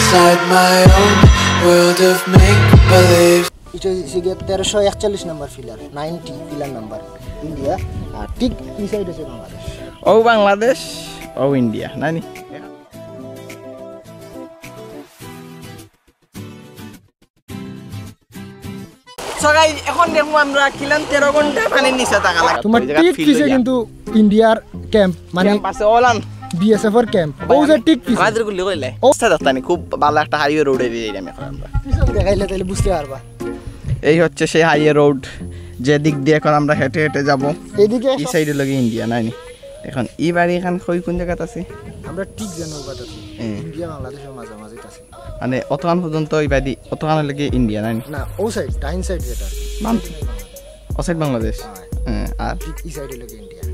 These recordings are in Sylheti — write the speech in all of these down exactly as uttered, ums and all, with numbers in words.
Inside my own world of make believe. এটা হচ্ছে গিয়ে তেরোশো একচল্লিশ নম্বর pillar, ninety pillar number, India. আর ঠিক এই সাইড হচ্ছে বাংলাদেশ। ও বাংলাদেশ, ও ইন্ডিয়া, নানি? So guys, এখন দেখবো আমরা কিলান তেরো ঘন্টা পানির নিচে থাকা লাগে। তোমার ওই জায়গা ঠিক field পিছে হইয়া। কিন্তু ইন্ডিয়ার ক্যাম্প, মানে ক্যাম্প আছে ওলান। বিএসএফ এর ক্যাম্প। ও যে ঠিক পিছে। আমাদের গুলি কইলে। ও। অবস্থা দেখতানি খুব ভালো একটা হাইওয়ে রোডে দিয়ে যাই আমি এখন আমরা। পিছন দেখাইলে তাহলে বুঝতে পারবা। এই হচ্ছে সেই হাইওয়ে রোড, যে দিক দিয়ে এখন আমরা হেঁটে হেঁটে যাব। এদিকে এই সাইডে লাগে ইন্ডিয়া, নাইনি? এখন এই বাড়ি এখান কই কোন জায়গাত আছে? আমরা ঠিক জানো কথা। হুম। ইন্ডিয়া বাংলাদেশের মাঝামাঝি আছে। মানে অতখান পর্যন্ত এই বাড়ি, অতখান লাগে ইন্ডিয়া, নাইনি? না, ও সাইড, ডাইন সাইড যেটা। বাম। ও সাইড বাংলাদেশ। হ্যাঁ। হ্যাঁ, আর? ঠিক এই সাইডে লাগে ইন্ডিয়া।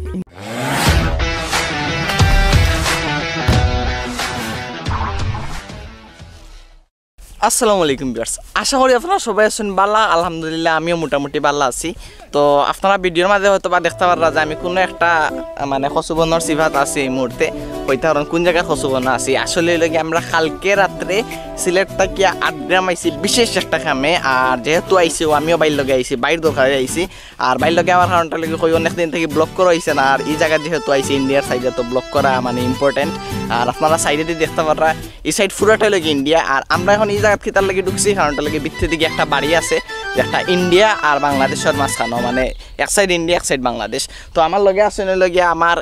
আসসালামু আলাইকুম ভিউয়ার্স, আশা করি আপনারা সবাই আছেন ভালা। আলহামদুলিল্লাহ, আমিও মোটামুটি ভালা আছি। তো আপনারা ভিডিওর মাঝে হয়তো বা দেখতে পাররা যে আমি কোনো একটা, আহ, মানে কচুবনর সিফাত আছি এই মুহূর্তে। হইতে পারেন কোন জায়গায় কচুবন আছি। আসলে লাগে আমরা কালকে রাত্রে সিলেট থাকিয়া আটগ্রাম আইছি বিশেষ একটা কামে। আর যেহেতু আইছি, ও আমিও বাইর লগে আইছি, বাইর দরকারে আইছি। আর বাইর লগে আমার কারণটা লাগে কই অনেক দিন থেকে ব্লগ করা হইছে না। আর এই জায়গা যেহেতু আইছি ইন্ডিয়ার সাইডে, তো ব্লগ করা মানে ইম্পর্টেন্ট। আর আপনারা সাইডে দিয়ে দেখতে পাররা, এই সাইড পুরাটাই লাগে ইন্ডিয়া। আর আমরা এখন এই জায়গাত কিতার লাগি ঢুকছি, কারণটা লাগে ভিতরে দিকে একটা বাড়ি আছে, যে একটা ইন্ডিয়া আর বাংলাদেশের মাঝখানো, মানে এক সাইড ইন্ডিয়া, এক সাইড বাংলাদেশ। তো আমার লগে আছে লগে আমার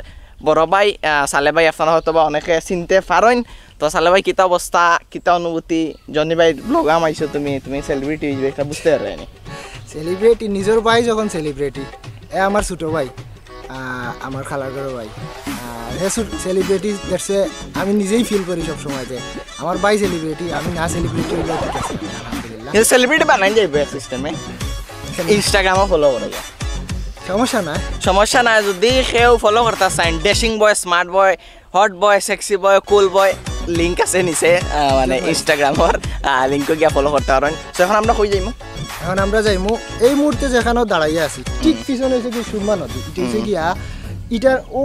বড় ভাই, আহ, সালে ভাই, আপনারা হয়তো বা অনেকে চিনতে পারেন। তো সালে ভাই, কিতা অবস্থা, কিতা অনুভূতি? জনি ভাই, ব্লগ আমাইছো তুমি, তুমি সেলিব্রিটি হইবে, এটা বুঝতে পারবে না। সেলিব্রিটি, নিজের ভাই যখন সেলিব্রিটি, এ আমার ছোট ভাই, আহ, আমার খালার ঘরের ভাই, আহ, হে সেলিব্রিটি দেখছে, আমি নিজেই ফিল করি সব সময় যে আমার ভাই সেলিব্রিটি, আমি না সেলিব্রিটি হইলেও ঠিক আছে, আলহামদুলিল্লাহ। কিন্তু সেলিব্রিটি বানাই যাইবে এক সিস্টেমে, ইনস্টাগ্রামও ফলো করে যায়। সমস্যা নাই। সমস্যা নাই, যদি কেউ ফলো করতে চান, ড্যাশিং বয়, স্মার্ট বয়, হট বয়, সেক্সি বয়, কুল বয়, লিংক আছে নিচে, আহ, মানে ইনস্টাগ্রামর লিংকে গিয়া ফলো করতে পারেন। তো এখন আমরা কই যাইমু? এখন আমরা যাইমু, এই মুহূর্তে যেখানে দাঁড়াইয়া আছি, ঠিক পিছনে হইছে কি সুরমা নদী, এটা হইছে গিয়া, এটার ও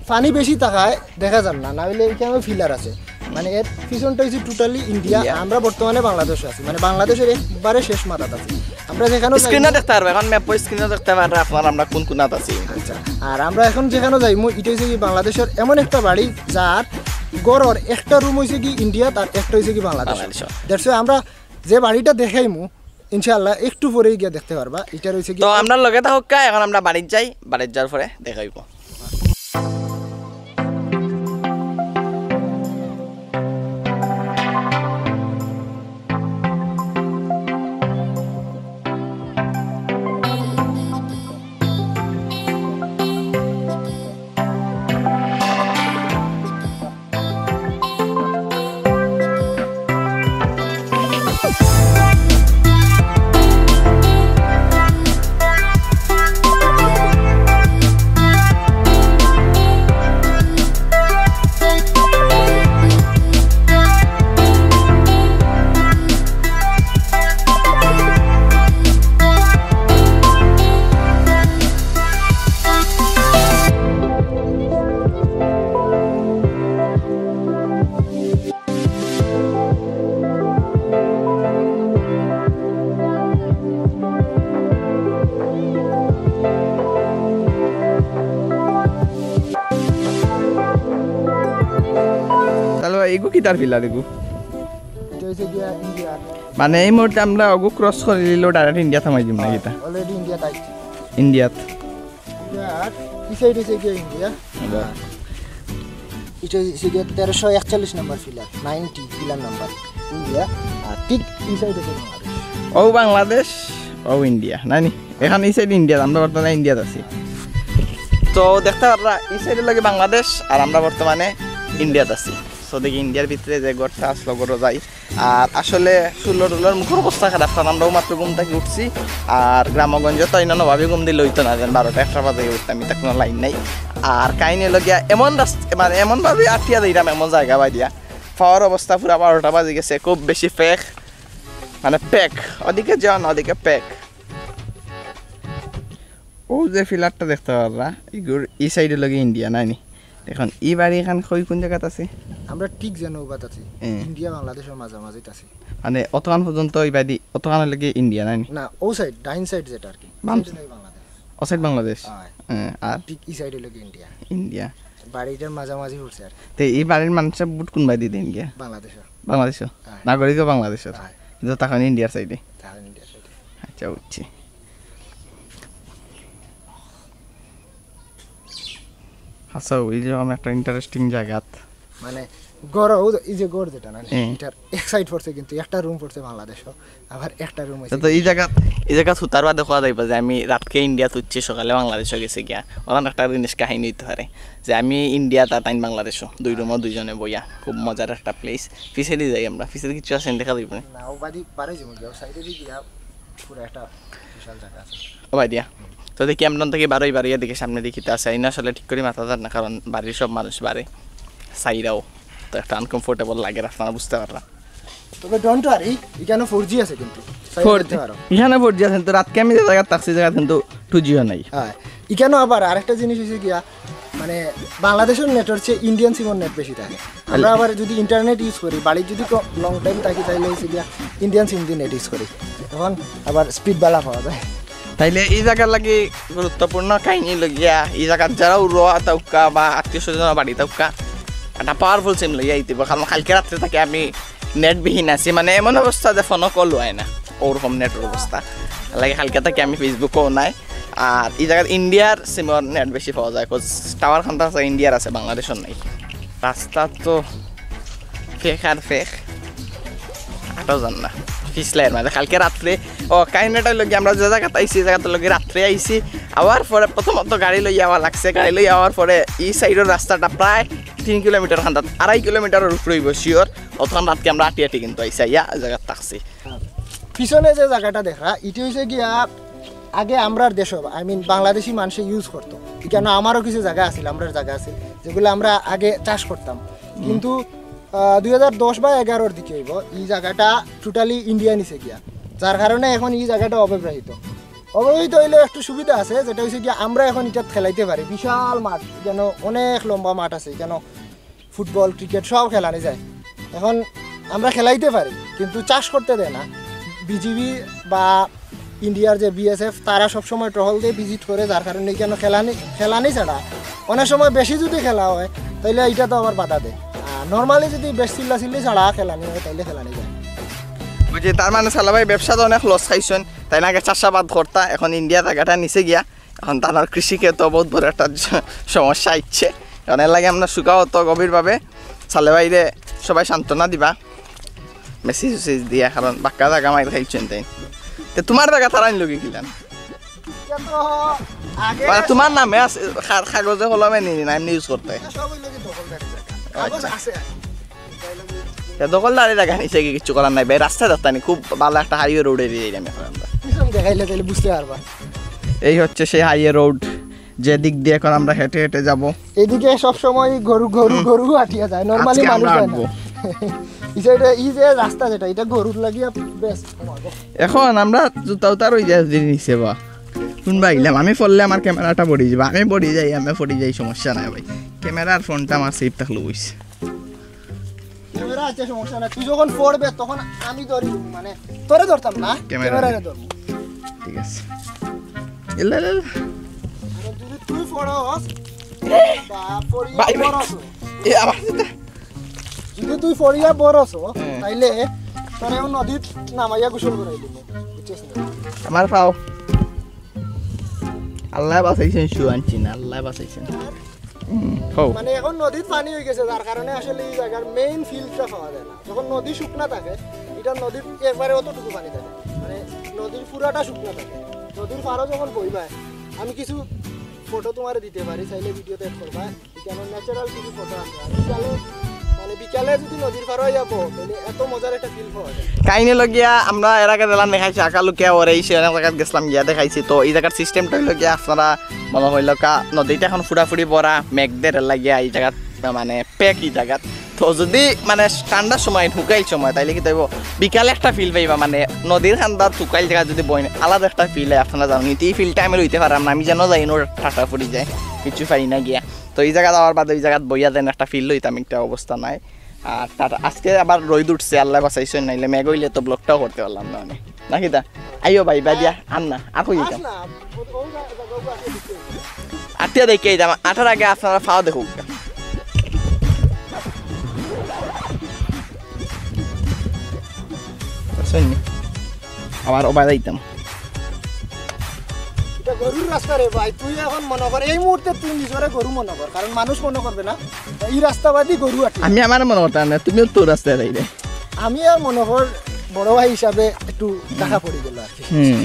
পানি বেশি থাকায় দেখা যার না, না হইলে এখানে ফিলার আছে। মানে এর পিছনটা হইছে টোটালি ইন্ডিয়া, ইন্ডিয়া। আমরা বর্তমানে বাংলাদেশে আছি, মানে বাংলাদেশের একবারে শেষ মাথাত আছি। আমরা যেখানে স্ক্রিনে যাইমু দেখতে পারবে, এখন ম্যাপ স্ক্রিনে দেখতে পারবে আপনারা আমরা কোন কোনাত আছি। আচ্ছা, আর আমরা এখন যেখানে যাইমু, এটা হইছে কি বাংলাদেশের এমন একটা বাড়ি, যার ঘরর একটা রুম হইছে কি ইন্ডিয়া, তার একটা হইছে কি বাংলাদেশ। বাংলাদেশ। That's why আমরা যে বাড়িটা দেখাইমু, ইনশাআল্লাহ একটু পরেই গিয়া দেখতে পারবা। এটা রইছে কি তো আমরা লগে থাকুক্কা, এখন আমরা বাড়িত যাই, বাড়িত যাওয়ার পরে দেখাইব। তাহলে এগু কিতার ফিলার এগু? এটা হইছে গিয়া ইন্ডিয়া। মানে এই মুহূর্তে আমরা অগু ক্রস করে দিলে ডাইরেক্ট ইন্ডিয়া থামাই দিব না এটা? অলরেডি ইন্ডিয়া তাই। ইন্ডিয়াত। আর এই সাইড হইছে গিয়া ইন্ডিয়া। ইন্ডিয়া। এটা হইছে গিয়া তেরোশো একচল্লিশ নম্বর pillar, ninety pillar number, India. আর ঠিক এই সাইড হইছে বাংলাদেশ। ও বাংলাদেশ, ও ইন্ডিয়া, নানি? এখন এই সাইড ইন্ডিয়া, আমরা বর্তমানে ইন্ডিয়াত আছি। তো দেখতে পাররা, এই সাইডে লাগে বাংলাদেশ, আর আমরা বর্তমানে ইন্ডিয়াত আছি। তো দেখি ইন্ডিয়ার ভিতরে যে ঘরটা আসলো, ঘরো যাই। আর আসলে ষোলো ষোলোর মুখর অবস্থা খারাপ, কারণ আমরাও মাত্র ঘুম থাকি উঠছি। আর গ্রামগঞ্জে তো অন্যান্য ভাবে ঘুম দিলে হইতো না, যেন বারোটা একটা বাজে উঠতাম, এটা কোনো লাইন নাই। আর কাহিনী হলো গিয়া এমন রাস্তা, মানে এমনভাবে আটিয়া যাইতাম এমন জায়গা বাদিয়া, পাওয়ার অবস্থা পুরা বারোটা বাজে গেছে, খুব বেশি প্যাক, মানে প্যাক, ওদিকে যাও না, ওদিকে প্যাক। ও যে ফিলারটা দেখতে পাররা, এগুর এই সাইডে লগে ইন্ডিয়া, নাইনি? এখন ই বাড়ি এখান কই কোন জাগাত আছে? আমরা ঠিক যেন উবাত আছি। হুম। ইন্ডিয়া বাংলাদেশর মাঝামাঝিত আছি। মানে অতখান পর্যন্ত ই বাড়ি, অতখান লাগি ইন্ডিয়া নাই নি? না, ও সাইড, ডাইন সাইড যেটা আর কি। বাম সেটা নাকি বাংলাদেশ। ও সাইড বাংলাদেশ। হয়। হ্যাঁ, আর ঠিক ই সাইড হইল কি ইন্ডিয়া। ইন্ডিয়া। বাড়িটার মাঝামাঝি পড়ছে আর কি। তে ই বাড়ির মানুষের ভোট কোন বাড়ি দেন গিয়া? বাংলাদেশে। বাংলাদেশও? হ্যাঁ। নাগরিকও বাংলাদেশের। হ্যাঁ। কিন্তু তখন ইন্ডিয়ার সাইডে। তাহলে ইন্ডিয়া সাইডে। আচ্ছা, বুঝছি। আচ্ছা, ওই যে আমি একটা ইন্টারেস্টিং জায়গাত। মানে গড়, ও এই যে গড় যেটা না, হুম। এটার এক সাইড পড়ছে, কিন্তু একটা রুম পড়ছে বাংলাদেশও, আবার একটা রুম তো, তো এই জায়গা, এই জায়গা সুতার বাদে খোয়া যাইবা যে আমি রাতকে ইন্ডিয়া তুলছি, সকালে বাংলাদেশও গেছে গিয়া। ওখান একটা জিনিস কাহিনী হইতে পারে যে আমি ইন্ডিয়া তা তাইন বাংলাদেশও, দুই রুমও দুইজনে বইয়া, খুব মজার একটা প্লেস। পিছেদি যাই আমরা, পিছেদি কিছু আছে নি দেখা যাইব না। না, ও বাদি বারোই যাবো গিয়া, ও সাইডে দিয়ে গিয়া পুরো একটা বিশাল জায়গা আছে। ও ভাই দিয়া, তো দেখি আমরা থাকি বারোই বারোই এদিকে সামনে দেখি তো আছে, এই না আসলে ঠিক করি মাথা ধর না, কারণ বাড়ির সব মানুষ বাড়ে, সাইরাও তো একটা আনকমফোর্টেবল লাগে, আপনারা বুঝতে পাররা। তবে ডোন্ট ওয়ারি, এখানে ফোর জি আছে কিন্তু। চাইলে ফোর দেখতে পারো। এখানে ফোর জি আছে, তো রাতকে আমি যে জায়গা থাকছি, জায়গা কিন্তু টু জিও নাই। হ্যাঁ, এখানেও আবার আরেকটা জিনিস হয়েছে গিয়া, মানে বাংলাদেশের নেট হচ্ছে ইন্ডিয়ান সিমর নেট বেশি থাকে। আমরা আবার যদি ইন্টারনেট ইউজ করি, বাড়ির যদি লং টাইম থাকি, তাহলে হচ্ছে গিয়া ইন্ডিয়ান সিম দিয়ে নেট ইউজ করি, তখন আবার স্পিড বালা পাওয়া যায়। তাইলে এই জায়গার লাগি গুরুত্বপূর্ণ কাহিনী লগিয়া, এই জায়গার যারা উড়োয়া তাউক্কা বা আত্মীয় স্বজন বাড়ি তাউক্কা, একটা পাওয়ারফুল সিম লইয়া আইতে হইব। কারণ কালকে রাত্রে থাকি আমি নেট বিহীন আছি, মানে এমন অবস্থা যে ফোনও কল হয় না, ওরকম নেটের অবস্থা। লাগে কালকে থাকি আমি ফেসবুকও নাই। আর এই জায়গার ইন্ডিয়ার সিমর নেট বেশি পাওয়া যায়, কজ টাওয়ার খান্তা আছে ইন্ডিয়ার, আছে বাংলাদেশর নাই। রাস্তা তো ফেক আর ফেক, আটাও যার না, পিছলাইয়ের মাঝে। কালকে রাত্রে, ও কাহিনীটা হইলো কি, আমরা যে জায়গাত আইছি, এই জায়গাত লগে রাত্রে আইছি, আওয়ার পরে প্রথমত গাড়ি লইয়া আওয়া লাগছে, গাড়ি লইয়া আওয়ার পরে এই সাইডর রাস্তাটা প্রায় তিন কিলোমিটার খান্দাত, আড়াই কিলোমিটারের উপরে হইব শিওর। অতক্ষণ রাতকে আমরা আটি আটি কিন্তু আইছি, আইয়া এই জায়গাত থাকছি। পিছনে যে জায়গাটা দেখা, এটি হইছে গিয়া আগে আমরার দেশ, আই মিন বাংলাদেশি মানুষে ইউজ করতো। এখানে আমারও কিছু জায়গা আছিল, আমরার জায়গা আছিল, যেগুলো আমরা আগে চাষ করতাম। কিন্তু দুই হাজার দশ বা এগারোর দিকে হইব, এই জায়গাটা টোটালি ইন্ডিয়া নিছে গিয়া, যার কারণে এখন এই জায়গাটা অব্যবহৃত। অব্যবহৃত হইলেও একটু সুবিধা আছে, যেটা হইছে কি আমরা এখন এটা খেলাইতে পারি, বিশাল মাঠ, যেন অনেক লম্বা মাঠ আছে, যেন ফুটবল, ক্রিকেট সব খেলানি যায়। এখন আমরা খেলাইতে পারি, কিন্তু চাষ করতে দেয় না। বিজিবি বা ইন্ডিয়ার যে বিএসএফ, তারা সবসময় টহল দিয়ে ভিজিট করে, যার কারণে এখানে খেলানি খেলানি ছাড়া অনেক সময় বেশি যদি খেলা হয়, তাহলে এটা তো আবার বাধা দেয়। আর নর্মালি যদি বেশ চিল্লা চিল্লি ছাড়া খেলানি হয়, তাহলে খেলানি যায়। বুঝি, তার মানে সালা ভাই ব্যবসা তো অনেক লস খাইছেন, তাই না? আগে চাষাবাদ করতা, এখন ইন্ডিয়া জায়গাটা নিছে গিয়া, এখন তার কৃষিকে তো বহুত বড় একটা জ-, সমস্যা আইচ্ছে। এখন এর লাগে আমরা শুকাও তো গভীরভাবে সালে ভাইরে সবাই সান্ত্বনা দিবা, মেসেজ উসেজ দিয়া, কারণ বাক্কা জায়গা মাইর খাইছেন তাই। তো তোমার জায়গা তারা আনলো কি কিলান? এটা তো আগে মানে তোমার নামে আছে, খা-, কাগজে কলমে নি নাম ইউজ করতে। সব হইলো কি দখলদারি জায়গা। কাগজ আছে। এ দখলদারি জায়গা নিচে কি কিছু করার নাই ভাই, রাস্তা দেখতে নি, খুব ভালো একটা হাইওয়ে রোডে দিয়ে যাইলাম এখন আমরা। পিছন দেখাইলে তাহলে বুঝতে পারবা। এই হচ্ছে সেই হাইওয়ে রোড, যে দিক দিয়ে এখন আমরা হেঁটে হেঁটে যাব। এদিকে সব সময় গরু গরু গরু আটিয়া যায়, নরমালি আজকে মানুষ আমরা যায় না। আটবো। এই সাইডে এই যে রাস্তা যেটা, এটা গরুর লাগিয়া বেশ। এখন আমরা জুতা উতা রই যায় যদি নিচে বা কোন বা আইলাম, আমি পড়লে আমার ক্যামেরাটা পড়ি যাবে, আমি পড়ি যাই, আমি পড়ি যাই, সমস্যা নাই ভাই। ক্যামেরার ফোনটা আমার সেফ থাকলো বুঝ। ক্যামেরা আছে, সমস্যা নাই। তুই যখন পড়বে তখন আমি ধরি, মানে তোরে ধরতাম না, ক্যামেরা। ক্যামেরারে ধরবো। ঠিক আছে। এলা, এলা, এলা। আর যদি তুই পড়স বা পড়িয়া ভাই, ভাই। বড়স, এ আমার সাথে। যদি তুই পড়িয়া বড়স, হ্যাঁ। তাইলে তোরে ও নদীত নামাইয়া গোসল করাই দিব, বুঝছিস না? আমার পাও। আল্লাহ বাঁচাইছেন, শু আনছি না, আল্লাহ বাঁচাইছেন। হুম, হো। মানে এখন নদীর পানি হয়ে গেছে, যার কারণে আসলে এই জায়গার মেইন ফিলটা পাওয়া যায় না। যখন নদী শুকনা থাকে, এটা নদীর একবারে অতটুকু পানি থাকে, মানে নদীর পুরাটা শুকনা থাকে। নদীর পাড়ও যখন বইবায়, আমি কিছু ফটো তোমারে দিতে পারি, চাইলে ভিডিওতে অ্যাড করবা। এখানে ন্যাচারাল কিছু ফটো আছে। আর বিকালে, মানে বিকালে যদি নদীর পাড়ও যাবো, তাহলে এত মজার একটা ফিল পাওয়া যায়। কাহিনী লগিয়া আমরা এর আগে দিলাম দেখাইছি, আকালুকে ওরে এই সে অনেক জায়গাত গেছিলাম, গিয়া দেখাইছি। তো এই জায়গার সিস্টেমটা হইলো গিয়া, আপনারা মনে হইলো কা নদীটা এখন ফুরাফুরি ভরা, মেঘ দের লাগিয়া এই জায়গাত মানে প্যাক এই জায়গাত। তো যদি মানে ঠান্ডার সময়, হুকাইল সময়, তাইলে কিতা অইবো, বিকালে একটা ফিল পাইবা, মানে নদীর কান্দাত হুকাইল জাগাত যদি বইন, আলাদা একটা ফিল অয়। আপনারা জানইন, কিন্তু ই ফিলটা আমি লইতে পাররাম না, আমি যেন যাই নু ঠাটা পড়ি যায়, কিচ্ছু পাই না গিয়া। তো ই জাগাত আওয়ার বাদে ই জাগাত বইয়া যেন একটা ফিল লইতাম, একটা অবস্থা নাই। আর তার আজকে আবার রইদ উঠছে, আল্লায় বাঁচাইছইন, নাইলে মেঘ অইলে তো ব্লগটাও করতে পারলাম না অনে। না কিতা? আইও ভাই, বাদিয়া, আর না, আর কই যাইতাম? আটিয়া দেখিয়া যাইতাম, আটার আগে আপনারা পাও দেখউক্কা। বুঝছইন নি? আবার ওবা যাইতাম। ইটা গরুর রাস্তা রে ভাই, তুই এখন মনো কর, এই মুহূর্তে তুই নিজরে গরু মনো কর, কারণ মানুষ মনো করবে না, ই রাস্তা বাদি গরু আটে। আমি আমারে মনো করতাম না, তুমিও তো রাস্তায় যাইবে। আমি আর মনো কর বড় ভাই হিসাবে একটু দেখা পড়ি গেল আর কি। হুম।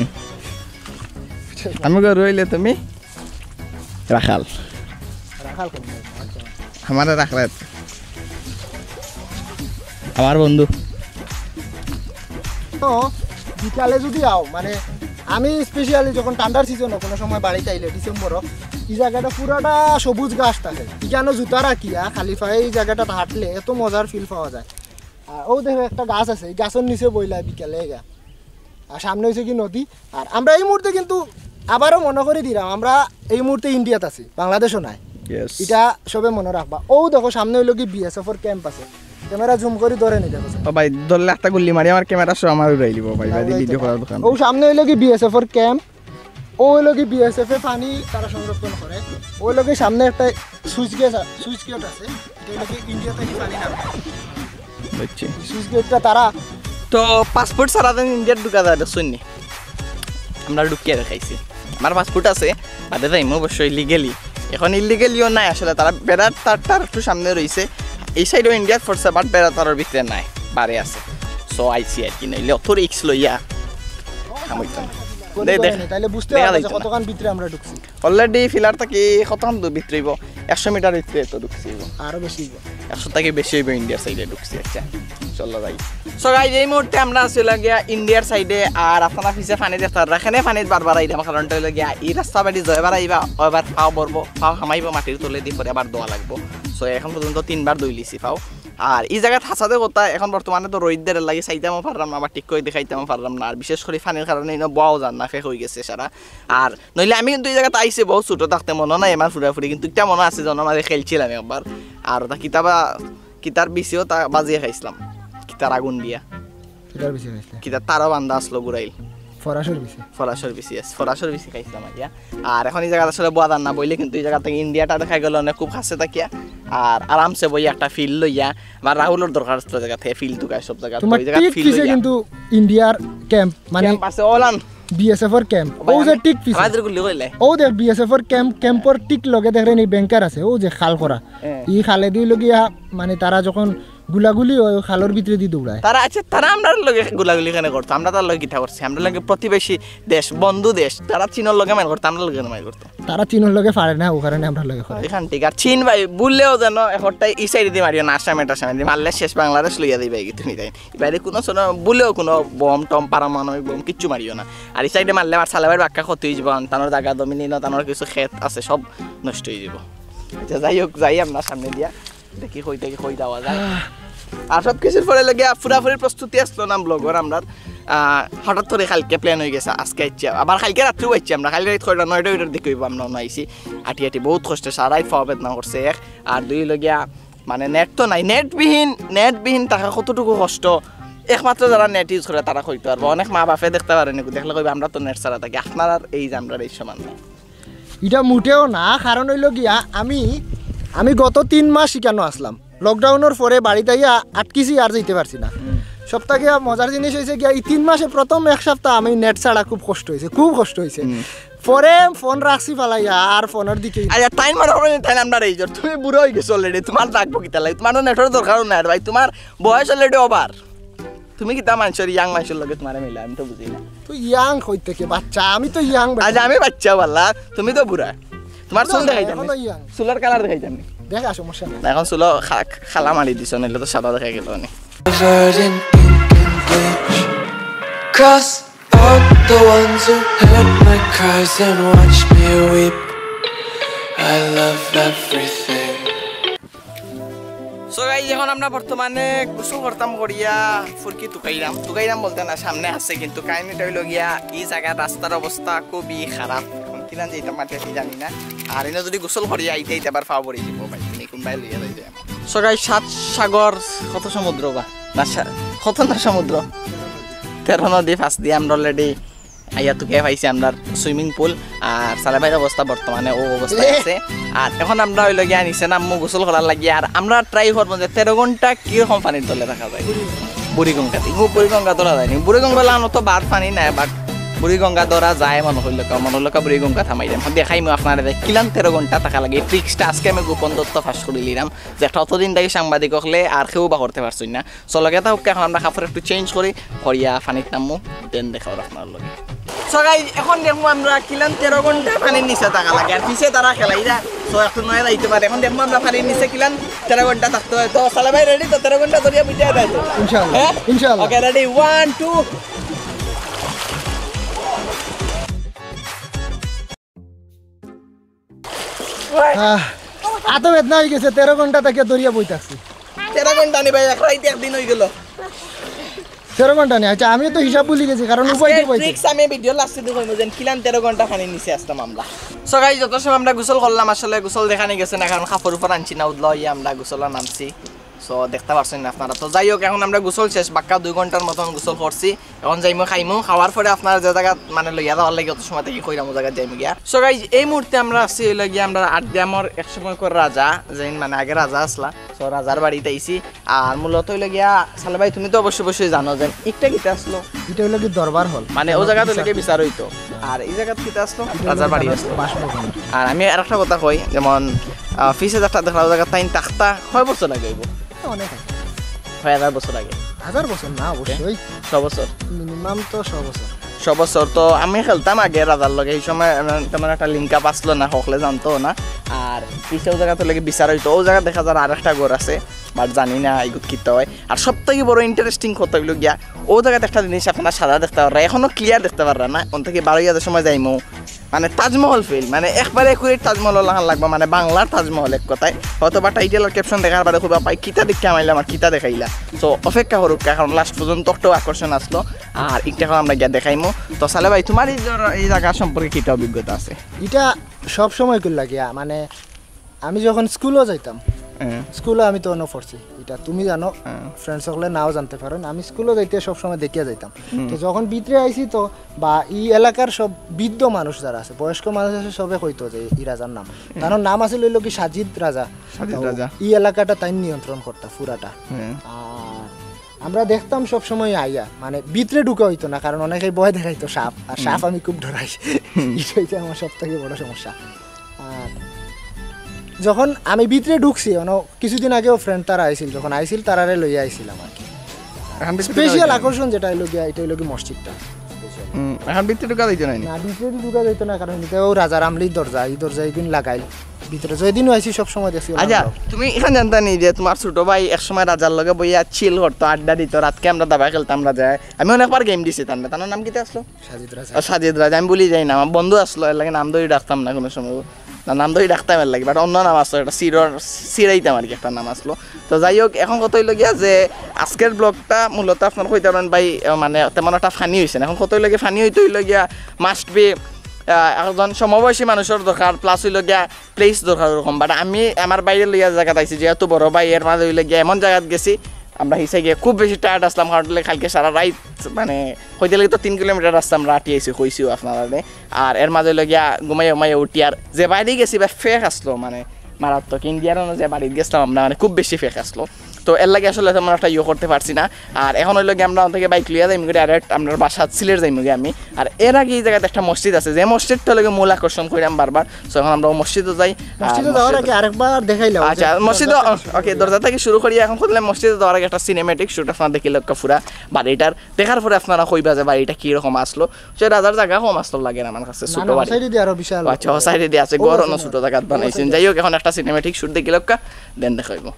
আমি গরু অইলে তুমি রাখাল। রাখাল কোন? আচ্ছা। আমারে রাখলে আমার বন্ধু। তো বিকালে যদি আও, মানে আমি স্পেশালি যখন ঠান্ডার সিজনও কোনো সময় বাড়িত আইলে ডিসেম্বরও, ই জাগাটা পুরাটা সবুজ গাছ থাকে। ইখানো জুতা রাখিয়া খালি পায়ে ই জাগাটাত হাঁটলে এত মজার ফিল পাওয়া যায়। আর অউ দেখো একটা গাছ আছে, ই গাছর নিচে বইলা বিকালে গা। আর সামনে অইছে কি নদী। আর আমরা এই মুহূর্তে কিন্তু আবারও মনো করি দিলাম, আমরা এই মুহূর্তে ইন্ডিয়াত আছি, বাংলাদেশও নাই। Yes. ইটা সবে মনো রাখবা। অউ দেখো সামনে অইলো কি বিএসএফর ক্যাম্প আছে, ক্যামেরা জুম করি ধরে নি দেখো। ও ভাই, ধরলে একটা গুল্লি মারি আমার ক্যামেরা সহ আমার উড়াই দিব ভাই, ভাই, ভিডিও করার দোকান। অউ সামনে অইলো কি বিএসএফর ক্যাম্প, অউ অইলো কি বিএসএফে পানি তারা সংরক্ষণ করে। অউ অইলো কি সামনে একটা সুইচ গেট, সুইচ গেট আছে, ইটা অইলো কি ইন্ডিয়া থাকি পানি নামে। বুঝছি। সুইচ গেটটা তারা তো পাসপোর্ট ছাড়া তো ইন্ডিয়াত ঢুকা যায়, দেখছইন নি? আমরা ঢুকিয়া দেখাইছি, আমার পাসপোর্ট আছে, বাদে যাইমু অবশ্যই লিগেলি। এখন ইলিগেলিও নাই আসলে, তারা বেড়ার তার, তার একটু সামনে রইছে। এই সাইডও ইন্ডিয়াত পড়ছে, but বেড়া তারর ভিতরে নাই, বারে আছে। So আইছি আর কি, নাইলে অত রিস্ক লইয়া কাম অইতো না। দে, দেখ, তাইলে বুঝতে পারবা যে কতখান ভিতরে আমরা ঢুকছি। Already ফিলার থাকি কতখান দূর ভিতরে অইবো? একশো মিটার ভিতরে তো ঢুকছি অইবো। আরো বেশি অইবো। একশো থাকি বেশি অইবো ইন্ডিয়ার সাইডে ঢুকছি। আচ্ছা, চলো যাই। So guys, এই মুহূর্তে আমরা আছি লাগিয়া ইন্ডিয়ার সাইডে, আর আপনারা পিছে পানি দেখতা পাররা, কেনে পানিত বারবার আইলাম, কারণটা অইলো গিয়া ই রাস্তা বাদি যয়বার আইবা, অয়বার পাও ভরবো, পাও হামাইবো মাটির তলেদি, পরে আবার ধোয়া লাগবো। So এখন পর্যন্ত তিনবার ধইলিছি পাও। আর ই জাগাত হাছাদে কথা, এখন বর্তমানে তো রইদ দের লাগি চাইতামও পারলাম না, আবার ঠিক করি দেখাইতামও পারলাম না। আর বিশেষ করি পানির কারণে ইনো বওয়াও যার না, ফেক অইগেছে সারা। আর নইলে আমি কিন্তু ই জাগাত আইছি বউত ছোট থাকতে, মনো নাই আমার পুরাপুরি, কিন্তু ইটা মনো আছে যে অনো মাঝে খেলছিলাম একবার। আর ওটা কিতাবা, কিতার বিচিও তা বাজিয়া খাইছলাম, কিতার আগুন দিয়া। কিতার বিচি খাইছলায়? কিতার তারও বান্ধা আছলো গুড়াইল। ফরাসর বিচি। ফরাসর বিচি, yes, ফরাসর বিচি খাইছলাম আইয়া। আর এখন ই জাগাত আসলে বওয়া যার না, বইলে কিন্তু ই জাগা থাকি ইন্ডিয়াটা দেখা গেলো অনেক খুব কাছে থাকিয়া। আর আরামসে বইয়া একটা ফিল লইয়া, আমার রাহুলর দরকার আছে জাগাত, হে ফিল টুকায় সব জাগাত, তুমার ঠিক পিছে কিন্তু ইন্ডিয়ার ক্যাম্প, মানে ক্যাম্প আছে, ওলান। বিএসএফর ক্যাম্প। অউ যে ঠিক পিছে। আমাদের গুলি কইলে। অউ দেখ, বিএসএফর ক্যাম্প, ক্যাম্পর ঠিক লগে দেখরে নি ব্যাংকার আছে, অউ যে খাল করা। হ্যাঁ। ই খালেদি অইলো গিয়া, মানে তারা যখন গুলাগুলি অয়, অউ খালর ভিতরেদি দৌড়ায়। তারা, আচ্ছা, তারা আমরার লগে গুলাগুলি কেনে করতো? আমরা তার লগে কিতা করছি? আমরার লগে প্রতিবেশী দেশ, বন্ধু দেশ, তারা চীনর লগে মাইর করতো, আমরার লগে মাইর করতো। তারা চীনর লগে পারে না, অউ কারণে আমরার লগে করে। এখান ঠিক। আর চীন ভাই, ভুললেও যেন এখটাই ই সাইডেদি মারিও না, আসামে টাসামেদি মারলে শেষ, বাংলাদেশ লইয়া দিবায়গি তুমি তাইন। ইবারে কোনো সময় ভুলেও কোনো বোম টোম, পারমাণবিক বোম কিচ্ছু মারিও না। আর ই সাইডে মারলে আমার সালেবাইর বাক্কা ক্ষতি অইযিবো, কারণ তানর জাগা জমিন ইনো, তানর কিছু খেত আছে, সব নষ্ট অইযিবো। আচ্ছা, যাই হোক, যাই আমরা সামনে দিয়া। দেখি কই থাকি কই যাওয়া যায়। আর সব কিছুর পরে লাগিয়া পুরাপুরি প্রস্তুতি আছলো না ব্লগর আমরার। আহ, হঠাৎ করি কাইলকে প্ল্যান অইগেছে, আজকে আইছি। আবার কাইলকে রাত্রেও আইছি আমরা। কাইল রাইত কয়টা? নয়টা ওইটার দিকে অইবো আমরা অনো আইছি। আটি আটি বউত কষ্টে সারাই পাও বেদনা করছে এক। আর দুই লাগিয়া মানে নেট তো নাই, নেট বিহীন, নেট বিহীন থাকা কতটুকু কষ্ট। একমাত্র যারা নেট ইউজ করে তারা কইতো পারবো। অনেক মা বাপে দেখতা পারে নি, দেখলে কইবা, "আমরা তো নেট ছাড়া থাকি, আপনারার এই যে আমরার এই সমান নাই।" ইটা মুটেও না, কারণ অইলো গিয়া আমি, আমি গত তিন মাস ইকানো আছলাম, লকডাউনর পরে বাড়িত আইয়া আটকিছি, আর যাইতে পারছি না। সব থাকি মজার জিনিস অইছে গিয়া, ই তিন মাসে প্রথম এক সপ্তাহ আমি নেট ছাড়া খুব কষ্ট অইছে, খুব কষ্ট অইছে। পরে ফোন রাখছি ফালাইয়া, আর ফোনর দিকেই আচ্ছা, তাইন মনে করো নি, তাইন আমরার age-র, তুমি বুড়া অইগেছো already, তুমার লাগবো কিতা লাগি? তুমার তো নেটর দরকারও নাই রে ভাই, তুমার বয়স already over। তুমি কিতা মানষর, young মানষর লগে তুমারে মিলায়, আমি তো বুঝি না। তুই young কই থাকি? বাচ্চা, আমি তো young বেটা। আচ্ছা, আমি বাচ্চা বালা, তুমি তো বুড়া। তুমার না, চুল না, দেখাইতাম নি। এখনো young। চুলর colour দেখাইতাম নি। দেখা, সমস্যা নাই। না, এখন চুলো খা-, খালা মারি দিছো, নাইলে তো সাদা দেখা গেলো নি। Covered in ink and bleach. Cross out the ones who heard my cries and watched me weep. I love everything. So guys, এখন আমরা বর্তমানে গোসল করতাম করিয়া ফুরকি তুকাইরাম। তুকাইরাম বলতে না, সামনে আছে, কিন্তু কাহিনীটা অইলো গিয়া ই জাগার রাস্তার অবস্থা খুবই খারাপ। এখন কিলান যাইতাম মাঠে কি জানি না। আর ইনো যদি গোসল করিয়া আইতে আইতে আবার ফাও পড়ি যাইবো ভাই, তুমি কোনবায় লইয়া যাইতে। So guys, সাত সাগর, কত সমুদ্র বা? না, সা-, কত না সমুদ্র? তেরো নদী পাশ দিয়া আমরা already আইয়া তুকাইয়া পাইছি আমরার swimming pool। আর সালেহ ভাইর অবস্থা বর্তমানে অউ অবস্থায় আছে। আর এখন আমরা অইলো গিয়া নিচে নামমু গোসল করার লাগি। আর আমরা try করমু যে তেরো ঘন্টা কিরকম পানির তলে থাকা যায়। বুড়িগঙ্গাত, ইগু বুড়িগঙ্গা ধরা যায়নি। বুড়িগঙ্গা লাগানো তো বাদ পানি নাই, but বুড়িগঙ্গা ধরা যায় মনো অইলো কা, মনো অইলো কা বুড়িগঙ্গা থামাই দেন। এখন দেখাইমু আপনারারে যে কিলান তেরো ঘন্টা থাকা লাগে। এই tricks টা আজকে আমি গোপন তথ্য ফাঁস করিলিরাম, যে একটা অতদিন থাকি সাংবাদিক অকলে আর কেউ বা করতে পারছইন না। So লগে থাকউক্কা, এখন আমরা কাপড় একটু change করি, করিয়া পানিত নামমু, then দেখা অর আপনার লগে। So guys, এখন দেখমু আমরা কিলান তেরো ঘন্টা পানির নিচে থাকা লাগে, আর পিছে তারা খেলাইরা। So একটু নয়া যাইতে পারে। এখন দেখমু আমরা পানির নিচে কিলান তেরো ঘন্টা থাকতে হয়। তো সালেহ ভাই ready তো? তেরো ঘন্টা ধরিয়া বুঝাই দেয় তো? ইনশাআল্লাহ, হ্যাঁ? ইনশাআল্লাহ। Okay, ready, one, two. আহ, আতো বেদনা অই গেছে, তেরো ঘন্টা থাকিয়া ধরিয়া বই থাকছি। তেরো ঘন্টা নি ভাই, এক রাইত একদিন অই গেল। তেরো ঘন্টা নি, আচ্ছা, আমিও তো হিসাব ভুলি গেছি, কারণ উপায় আজকে দিয়ে বইতে। Tricks আমি video last এ দেখাইমু, যেন কিলান তেরো ঘন্টা পানির নিচে আসতাম আমরা। So guys, যত সময় আমরা গোসল করলাম, আসলে গোসল দেখানি গেছে না, কারণ কাপড় উপর আনছি না, উদলা অইয়া আমরা গোসল নামছি। So দেখতা পারছইন না আপনারা। তো যাই হোক, এখন আমরা গোসল শেষ, বাক্কা দুই ঘন্টার মতন গোসল করছি। এখন যাইমু খাইমু, খাওয়ার পরে আপনারা যে জাগাত মানে লইয়া যাওয়ার লাগি অত সময় থাকি কইরাম, অউ জাগাত যাইমু গিয়া। So guys, এই মুহূর্তে আমরা আছি অইলো গিয়া আমরা আট গ্রামর এক সময় করে রাজা, যেইন মানে আগে রাজা আসলা, so রাজার বাড়িত আইছি। আর মূলত অইলো গিয়া, সালেহ ভাই তুমি তো অবশ্যই অবশ্যই জানো যে ইটা কিতা আসলো? ইটা অইলো কি দরবার হল? মানে অউ জাগাত অইলো কি বিচার অইতো, আর ই জাগাত কিতা আসলো? ইটা অইলো রাজার বাড়ি তার আসলো। বাসভবন। আর আমি আরেকটা কথা কই, যেমন, আহ, পিছে একটা দেখলা অউ জাগাত তাইন থাকতা কয় বছর আগে অইবো? অনেক আগে। কয় হাজার বছর আগে? হাজার বছর না, অবশ্যই। শ বছর? Minimum তো শ বছর। শ বছর। তো আমি খেলতাম আগে রাজার লগে, এই সময়, আহ, তেমন একটা link up আসলো না, হকলে জানতো না। আর পিছে অউ জাগাত অইলো কি বিচার অইতো, অউ জাগাত দেখা যার আরেকটা ঘর আছে, but জানি না ইগুত কিতা অয়। আর সব থাকি বড় interesting কথা অইলো গিয়া, অউ জাগাত একটা জিনিস আপনারা সাদা দেখতা পাররা, এখনো clear দেখতা পাররা না, অন থাকি বারইয়া যে সময় যাইমু, মানে তাজমহল feel, মানে একবারে accurate তাজমহল লাখান লাগবো, মানে বাংলার তাজমহল এক কথায়। হয়তো বা title আর caption দেখার বাদে কইবা, "ভাই, কিতা দেখিয়া মাইলাম আর কিতা দেখাইলা?" So অপেক্ষা করউক্কা, কারণ last পর্যন্ত একটু আকর্ষণ আসলো। আর ইটা এখন আমরা গিয়া দেখাইমু। তো সালেহ ভাই, তোমার এই জর-, এই জাগা সম্পর্কে কিতা অভিজ্ঞতা আছে? ইটা সব সময় করি লাগিয়া, মানে আমি যখন স্কুলো যাইতাম, হ্যাঁ। স্কুলো আমি তো অনো পড়ছি, ইটা তুমি জানো, হ্যাঁ। Friends অকলে নাও জানতে পারইন, আমি স্কুলো যাইতে সব সময় দেখিয়া যাইতাম। হুম। তো যখন ভিতরে আইছি তো, বা ই এলাকার সব বৃদ্ধ মানুষ যারা আছে, বয়স্ক মানুষ আছে, সবে কইতো যে ই রাজার নাম। তার নাম আছিল অইলো কি সাজিদ রাজা। সাজিদ তো রাজা। ই এলাকাটা তাইন নিয়ন্ত্রণ করতা পুরাটা। হ্যাঁ। আর আমরা দেখতাম সব সময় আইয়া, মানে ভিতরে ঢুকা অইতো না, কারণ অনেকেই ভয় দেখাইতো সাপ, আর সাপ আমি খুব ডরাই। ইটা অইছে আমার সব থাকি বড় সমস্যা। আর যখন আমি ভিতরে ঢুকছি, অনো কিছুদিন আগেও friend তারা আইছিল, যখন আইছিল তারারে লইয়া আইছিলাম আর কি। এখন ভিতরে special ঢুকা অইতো না। আকর্ষণ যেটা অইলো গিয়া, ইটা অইলো কি মসজিদটা। হুম, এখন ভিতরে ঢুকা যাইতো না নি? না, ভিতরে ঢুকা যাইতো না, কারণ ইটা অউ রাজার আমলের দরজা, ই দরজা ইগুন লাগাইল। ভিতরে যেদিনও আইছি সব সময় দেখছি ওলা আচ্ছা, vlog। তুমি ইখান জানতা নি যে তোমার ছোট ভাই এক সময় রাজার লগে বইয়া chill করতো, আড্ডা দিতো, রাইতকে আমরা দাবা খেলতাম রাজায়। আমি অনেকবার game দিছি তার, তার নাম কিতা আসলো? সাজিদ রাজা। ও, সাজিদ রাজা, আমি ভুলি যাই না, আমার বন্ধু আসলো, এর লাগি নাম ধরি ডাকতাম না কুনু সময়। না, নাম ধরি ডাকতাম এর লাগি, but অন্য নাম আসলো, একটা চিড়র-, চিড়াইতাম আর কি, একটা নাম আসলো। তো যাই হোক, এখন কথা অইলো গিয়া যে আজকের vlogটা মূলত আপনারা কইতা পারইন ভাই, আহ, মানে তেমন একটা funny অইছে না। এখন কথা অইলো গিয়া funny অইতে অইলো গিয়া must be, আহ, একজন সমবয়সী মানুষর দরকার, plus অইলো গিয়া place দরকার ওরকম। But আমি আমার ভাইরে লইয়া জাগাত আইছি, যেহেতু বড় ভাই, এর মাঝে অইলো গিয়া এমন জাগাত গেছি, আমরা হিসে গিয়া খুব বেশি tired আসলাম, কারণ অইলো কালকে সারা রাইত মানে কইতে লাগি তো তিন কিলোমিটার রাস্তা আমরা আটি আইছি, কইছিও আপনারারে। আর এর মাঝে অইলো গিয়া ঘুমাইয়া ঘুমাইয়া উঠি, আর যে বাড়ি গেছি বা ফেক আসলো মানে মারাত্মক। ইন্ডিয়ার অনো যে বাড়িত গেছলাম আমরা, মানে খুব বেশি ফেক আসলো। তো এর লাগি আসলে তেমন একটা ইয়ে করতে পারছি না। আর এখন অইলো গিয়া আমরা অন থাকি bike লইয়া যাইমু গি direct আমরার বাসাত সিলেট যাইমু গি আমি। আর এর আগে ই জাগাত একটা মসজিদ আছে, যে মসজিদটা অইলো গিয়া মূল আকর্ষণ কইরাম বারবার। So এখন আমরা অউ মসজিদো যাই। আর মসজিদো যাওয়ার মসজিদো আগে আরেকবার দেখাইলাম। আচ্ছা, মসজিদো, দরজা থাকি শুরু okay, করি। দরজা থাকি শুরু করি। এখন করলে মসজিদো যাওয়ার আগে একটা cinematic shoot আপনারা দেখিলাউক্কা পুরা বাড়িটার। দেখার পরে আপনারা কইবা যে বাড়িটা কি রকম আসলো। সে রাজার জাগা কম আসলো লাগে না আমার কাছে, না, ছোট না, বাড়ি। ও side-এ দিয়া আরো বিশাল। আচ্ছা, ও side-এ দিয়া আছে, ও ঘর আছে অনো না। ছোট জাগাত ও বানাইছইন। Side-এ। যাই হোক, এখন একটা cinematic shoot দেখিলাউক্কা, then দেখাইমু।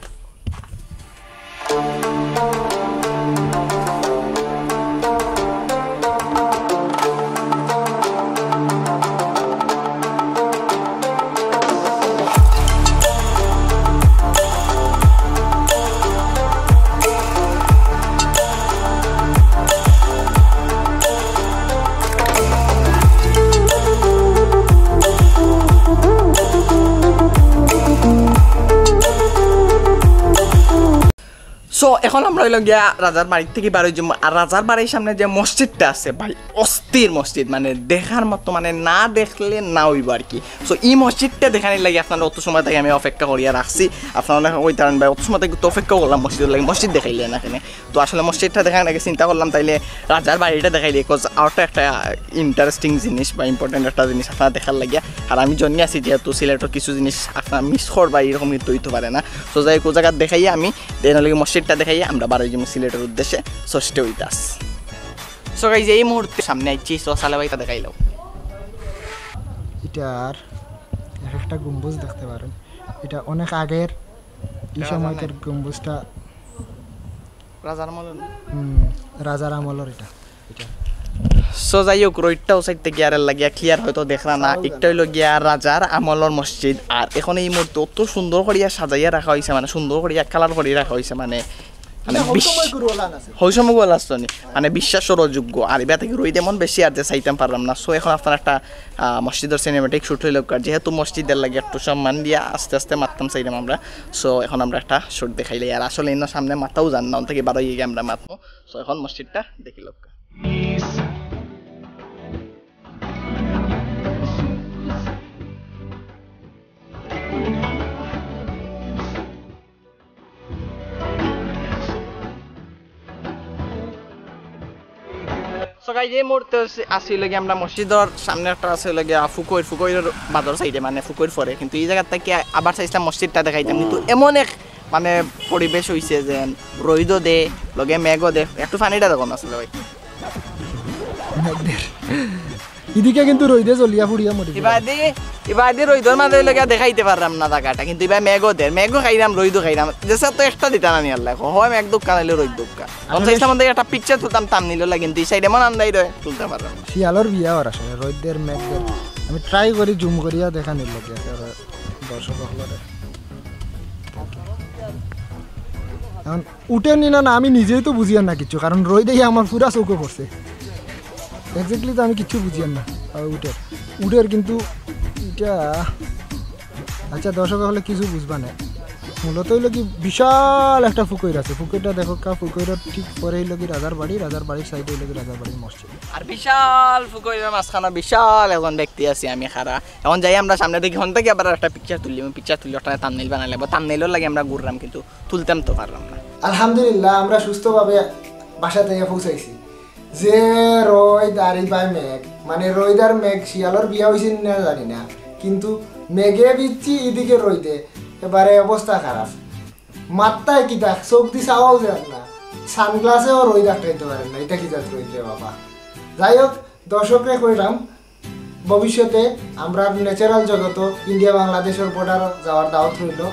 সো এখন আমরা অইলো গিয়া রাজার বাড়ির থাকি বার অই যাইমু। আর রাজার বাড়ির সামনে যে মসজিদটা আছে ভাই, অস্থির মসজিদ, মানে দেখার মতো, মানে না দেখলে না অইবো আর কি। সো ই মসজিদটা দেখানির লাগি আপনারারে অত সময় থাকি আমি অপেক্ষা করিয়া রাখছি। আপনারা অনেকে কইতারা, "ভাই, অত সময় থাকি তো অপেক্ষা করলাম মসজিদর লাগি, মসজিদ দেখাইলে না কেনে?" তো আসলে মসজিদটা দেখানির আগে চিন্তা করলাম তাইলে রাজার বাড়িটা দেখাইলে, cause অউটা একটা ইন্টারেস্টিং জিনিস বা ইম্পর্টেন্ট একটা জিনিস আপনারারে দেখার লাগিয়া। আর আমি জন্নি আছি যেহেতু, সিলেটর কিছু জিনিস আপনারা মিস করবা, এরকম কিন্তু অইতো পারে না। সো যাই হোক, অউ জাগাত দেখাইয়া আমি দেন অইলো গি মসজিদটা দেখাইয়া আমরা বার অই যাইমু সিলেটর উদ্দেশ্যে। So stay with us। So guys, এই মুহূর্তে সামনে আইছি, সো সালে ভাই, ইটা দেখাইলাও। ইটার এক একটা গম্বুজ দেখতে পারেন, ইটা অনেক আগের, এই সময়কার গম্বুজটা রাজার আমলর। হুম, রাজার আমলর ইটা, ইটা। সো যাই হোক, রইদটা অউ সাইড থাকি আর লাগিয়া ক্লিয়ার হয়তো দেখরা না। একটা অইলো গিয়া রাজার আমলর মসজিদ, আর এখন এই মুহূর্তে অত সুন্দর করিয়া সাজাইয়া রাখা অইছে, মানে সুন্দর করিয়া কালার করিয়া রাখা অইছে, মানে, মানে হউ সময় কুরুওয়ালা আছে। হউ সময় কুরুওয়ালা আছে নি, মানে বিশ্বাসর অযোগ্য। আর ইবা থাকি রইদ এমন বেশি আর যে চাইতাম পারলাম না। সো এখন আপনারারে একটা আহ, মসজিদর সিনেমেটিক শুট অইলো, আর যেহেতু মসজিদর লাগি একটু সম্মান দিয়া আস্তে আস্তে মাততাম চাইলাম আমরা। সো এখন আমরা একটা শুট দেখাইলাই, আর আসলে ইনো সামনে মাতাও যার না, অন থাকি বার অইয়া গিয়া আমরা মাতমু। সো এখন মসজিদটা দেখিলাউক্কা। সো গাইজ, এই মুহূর্তে আছি, আছি অইলো গি আমরা মসজিদর সামনে, একটা আছে অইলো গিয়া ফুকইর, ফুকইর বাদর সাইডে, মানে ফুকইর পরে। কিন্তু ই জাগাত থাকি আবার চাইছিলাম মসজিদটা দেখাইতাম, কিন্তু এমন এক মানে পরিবেশ অইছে যে রইদও দে, লগে মেঘও দে, একটু পানিটা দেখো না আসলে ভাই। ইদিকে কিন্তু রইদে জ্বলিয়া পুড়িয়া মরি যাইবো। ইবাদি, ইবাদি রইদর মাঝে অইলো গিয়া দেখাইতে পারলাম না জাগাটা, কিন্তু ইবা মেঘও দের, মেঘও খাইলাম, রইদও খাইলাম, যেছা তো একটা দিতা না নি আল্লায়, হয় মেঘ দুক্কা নাইলে রইদ দুক্কা। আমি চাইছিলাম একটা পিকচার তুলতাম থাম্বনেইলর লাগি, কিন্তু ই সাইডে এমন আন্দাইর অয়, তুলতাম পারলাম না। শিয়ালর বিয়া অর আসলে, রইদ দের, মেঘ দের। আমি ট্রাই করি জুম করিয়া দেখানির লাগি, দর্শক অকলরে। এখন উঠের নি না, না, আমি নিজেই তো বুঝিয়ার না কিচ্ছু, কারণ রইদে আমার পুরা চউখো পড়ছে। এক্স্যাক্টলি তো আমি কিচ্ছু বুঝিয়ার না। আর উঠের, উঠের কিন্তু ইটা, আচ্ছা, দর্শক অকলে কিছু বুঝবা না। মূলত অইলো গি বিশাল একটা ফুকইর আছে, ফুকইরটা দেখউক্কা, ফুকইরর ঠিক পরে অইলো গি রাজার বাড়ি, রাজার বাড়ির সাইডে অইলো গি রাজার বাড়ির মসজিদ। আর বিশাল ফুকইরর মাঝখানো বিশাল একজন ব্যক্তি আছি আমি খাড়া। এখন যাই আমরা সামনে দেখি, হন থাকি আবার একটা পিকচার তুলি, পিকচার তুলি ওটা থাম্বনেইল বানাইলে, থাম্বনেইলর লাগি আমরা ঘুরলাম, কিন্তু তুলতাম তো পারলাম না। আলহামদুলিল্লাহ, আমরা সুস্থভাবে বাসাত আইয়া পৌঁছাইছি। যে রইদ আর ইবায় মেঘ, মানে রইদ আর মেঘ, শিয়ালর বিয়া অইছে নি না জানি না, কিন্তু মেঘে ভিজছি, ইদিকে রইদে, এবারে অবস্থা খারাপ। মাত্তায় কিতা, চউখদি চাওয়াও যায় না, সানগ্লাসেও রইদ আটকাইতে পারে না, ইটা কি জাত রইদ রে বাবা। যাই হোক, দর্শকরে কইলাম, ভবিষ্যতে আমরার ন্যাচারাল জগতো ইন্ডিয়া বাংলাদেশর বর্ডারো যাওয়ার দাওয়াত রইলো।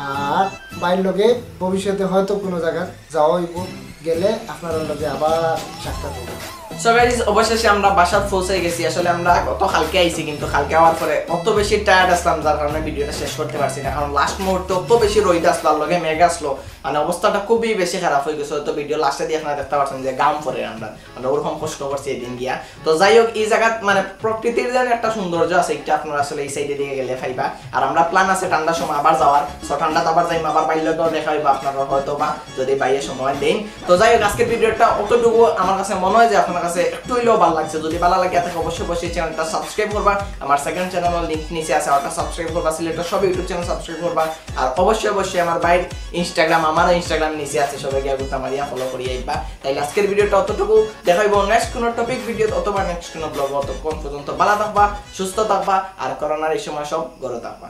আর ভাইর লগে ভবিষ্যতে হয়তো কুনু জাগাত যাওয়া অইবো, গেলে আপনারার লগে আবার সাক্ষাৎ অইবো। সো গাইজ, অবশেষে আমরা বাসাত পৌঁছাই গেছি। আসলে আমরা গত কালকে আইছি, কিন্তু কালকে আওয়ার পরে অত বেশি টায়ার্ড আছলাম, যার কারণে ভিডিওটা শেষ করতে পারছি না। কারণ লাস্ট মুহূর্তে অত বেশি রইদ আছলো, আর লগে মেঘ আছলো, মানে অবস্থাটা খুবই বেশি খারাপ অই গেছে। হয়তো ভিডিও লাস্টেদি আপনারা দেখতা পারছইন যে ঘাম পড়ের আমরার, মানে ওরকম কষ্ট করছি এদিন গিয়া। তো যাই হোক, ই জাগাত মানে প্রকৃতির যেন একটা সৌন্দর্য আছে, ইটা আপনারা আসলে ই সাইডেদি গেলে পাইবা। আর আমরার প্ল্যান আছে ঠান্ডার সময় আবার যাওয়ার, সো ঠান্ডাত আবার যাইমু, আবার ভাইর লগেও দেখা অইবো আপনারার হয়তো বা, যদি ভাইয়ে সময় দেইন। তো যাই হোক, আজকের ভিডিওটা অতটুকু, আমার কাছে মনে হয় যে আপনারার কাছে একটু অইলেও ভালা লাগছে। যদি ভালা লাগে থাকে অবশ্যই অবশ্যই চ্যানেলটা সাবস্ক্রাইব করবা, আমার সেকেন্ড চ্যানেলর লিংক নিচে আছে, ওটা সাবস্ক্রাইব করবা, সিলেটর সব ইউটিউব চ্যানেল সাবস্ক্রাইব করবা। আর অবশ্যই অবশ্যই আমার ভাইর Instagram, আমারও Instagram নিচে আছে, সবাই গিয়া গুতা মারিয়া ফলো করিয়া আইবা। তাইলে আজকের ভিডিওটা অতটুকু, দেখা অইবো নেক্সট কুনু টপিক ভিডিও অথবা নেক্সট কুনু ব্লগ। অতক্ষণ পর্যন্ত ভালা থাকবা, সুস্থ থাকবা, আর করোনার এই সময় সব ঘরো থাকবা।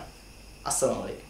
আসসালামু আলাইকুম।